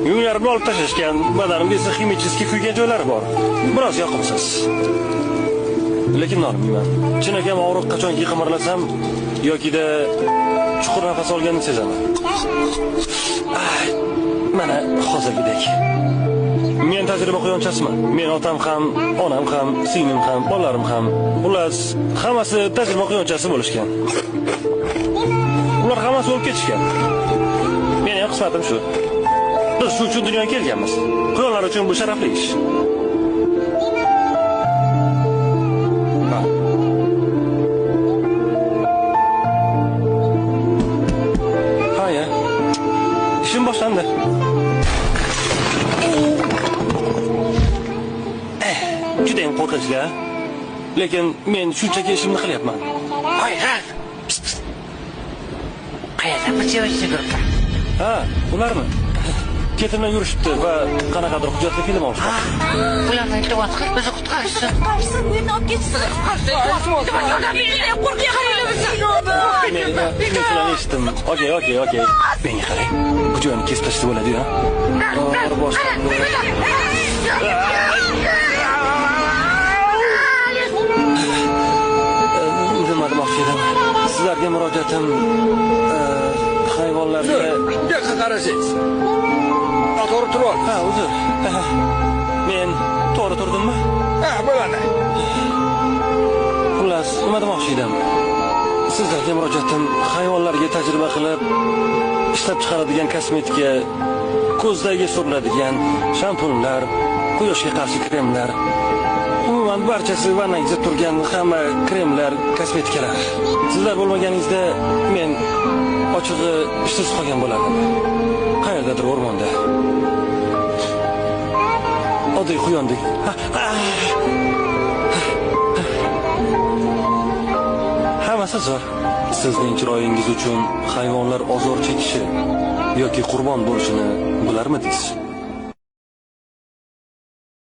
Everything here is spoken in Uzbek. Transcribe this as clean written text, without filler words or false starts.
Yunglarimni olib tashlashgan, badanimda esa ximический kuygan joylari bor. Biroz yoqimsiz. Lekin nolimayman. Chinakam og'riq qachonki qimirlasam yokida chuqur nafas olganini sezaman. Mana hozirgidek. Men tajriba quyonchasiman. Men otam ham, onam ham, singlim ham, bolalarim ham. Xullas, hammasi tajriba quyonchasi bo'lishgan. Ular hammasi o'lib ketishgan. Meni ham qismatim shu. Biz shu uchun dunyoga kelganmiz. Quyonlar uchun bu sharafli ish. Ha. Ha ya. Ishim boshlandi. Juda ham qo'rqinchli, ha? Lekin men shunchaki ishimni qilyapman. Voy, Ralf. Pst, pst. Qayerda bu sevishni gruppa? Ha, ularmi? Ketimdan yurishibdi va qanaqadir hujjatli film olishmoqda. Ularni iltimos qil, bizni qutqarishsin. Qutqarishsin, meni olib ketishsin. Iltimos, yordam beringlar, qo'rqyapman. Men sizlarni eshitdim. Okey, okey, okey. Menga qarang. Bu joyni kesib tashlasa bo'ladi-yu, ha? To'g'ri boshlandi. Nima demoqchi edim? Sizlarga murojaatim hayvonlarga... Bu yoqqa qarasangiz. To'g'ri turib ol. Ha, uzr. Men to'g'ri turdimmi? Ha, bo'ladi. Xullas, nima demoqchi edim? Sizlarga murojaatim hayvonlarga tajriba qilib ishlab chiqaradigan kosmetika, ko'zdagi suriladigan shampunlar, quyoshga qarshi kremlar, umuman barchasi vannangizda turgan hamma kremlar, kosmetikalar. Sizlar bo'lmaganingizda men ochig'i ishsiz qolgan bo'lardim. Qayerdadir o'rmonda. Oddiy quyondek. Hammasi zo'r. Sizning chiroyingiz uchun hayvonlar ozor chekishi yoki qurbon bo'lishini bilarmidingiz?